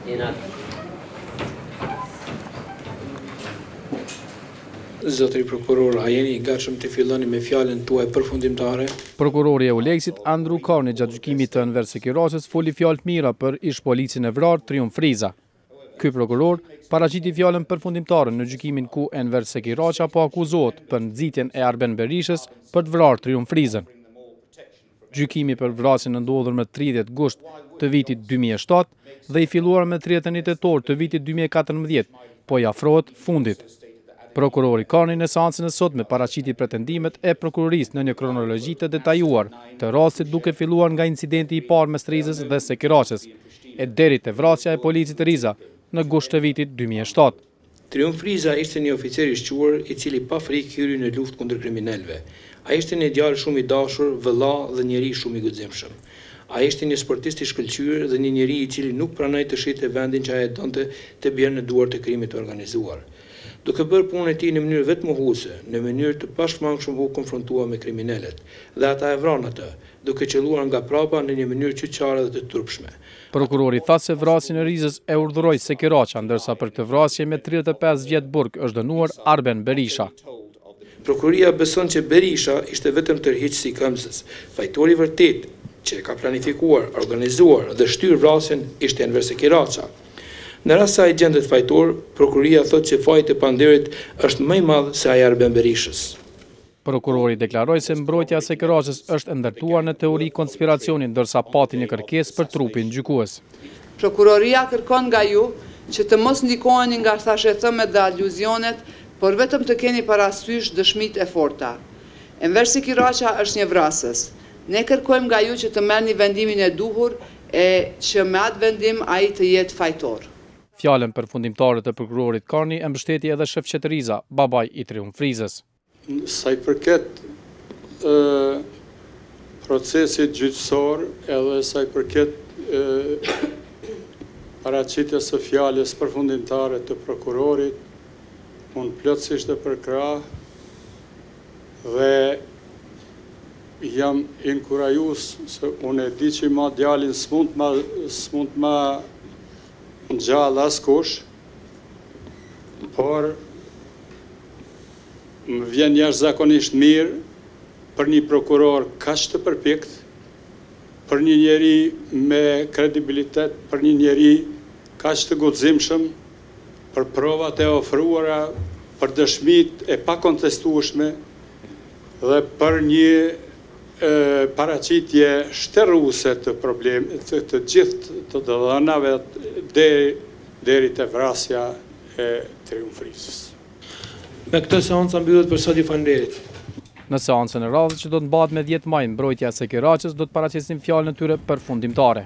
Jena Zotëri prokuror, a jeni i gatshëm të filloni me fjalën tuaj përfundimtare? Prokurori i Eulexit, Andrew Carney gjatë gjykimit të Enver Sekiraqës foli fjalë të mira për ish-policin e vrarë Triumf Riza. Ky prokuror paraqiti fjalën përfundimtare në gjykimin ku Enver Sekiraqa po akuzohet për nxitjen e Arben Berishës për të vrarë Triumf Rizën. Gjykimi për vrasjen e ndodhur më 30 gusht të vitit 2007 dhe i filluar më 31 tetor të vitit 2014, po i afrohet fundit. Prokurori Carney në seancën e sotme paraqiti pretendimet e prokurorisë në një kronologji të detajuar të rastit duke filluar nga incidenti i parë mes Rizës dhe Sekiraqës, e deri te vrasja e policit Riza në gusht të vitit 2007. Triumf Riza ishte një oficer i shquar i cili pa frikë hyri në luftë kundër kriminelëve. Ai ishte një djalë shumë i dashur, vëlla dhe njeri shumë i guximshëm. Ai ishte një sportist i shkëlqyer dhe një njeri i cili nuk pranoi të shihte vendin që ai e donte të bjerë në duart e krimit të organizuar. Duke bërë punën e tij në mënyrë vetëmohuese, në mënyrë të pashmangshëm u konfrontua me kriminelët dhe ata e vranë atë, duke qëlluar nga prapa në një mënyrë qyqare dhe të turpshme. Prokurori tha se vrasjen e Rizës e urdhëroi Sekiraqa, ndërsa për këtë vrasje me 35 vjet burg është dënuar Arben Berisha. Prokuroria beson që Berisha ishte vetëm tërheqësi i këmbëzës. Fajtori i vërtetë që e ka planifikuar, organizuar dhe shtyrë vrasjen ishte Enver Sekiraqa. Në rast se ai gjendet fajtor, prokuroria thotë që faji i të pandehurit është më i madh se ai i Arben Berishës. Prokurori deklaroi se mbrojtja e Sekiraqës është e ndërtuar në teori konspiracioni, ndërsa pati një kërkesë për trupin gjykues. Prokuroria kërkon nga ju që të mos ndikoheni nga thashethëmet dhe aluzionet, por vetëm të keni parasysh dëshmitë e forta. Enver Sekiraqa është një vrasës. Ne kërkojmë nga ju që të merrni vendimin e duhur e që me atë vendim ai të jetë fajtor. Fjalën përfundimtare të prokurorit Carney e mbështeti edhe Shefqet Riza, babai i Triumf Rizës. Sa i përket procesit gjyqësor edhe sa i përket paraqitjes së fjalës përfundimtare të prokurorit, unë plotësisht e përkrah dhe jam inkurajues se unë e di që ma djalin s'mund ma s'mund ma ngjall askush, por Më vjen jashtëzakonisht mirë për një prokuror kaq të përpiktë, për një njeri me kredibilitet, për një njeri kaq të guximshëm, për provat e ofruara, për dëshmitë e pakontestueshme dhe për një paraqitje shteruese të problemit, të, të gjithë të dhënave deri deri te vrasja e Triumf Rizës. Me këtë seanca mbyllet për sot ju faleminderit. Në seancën e radhës që do të mbahet me 10 maj, mbrojtja e Sekiraqës do të paraqesin fjalën e tyre përfundimtare.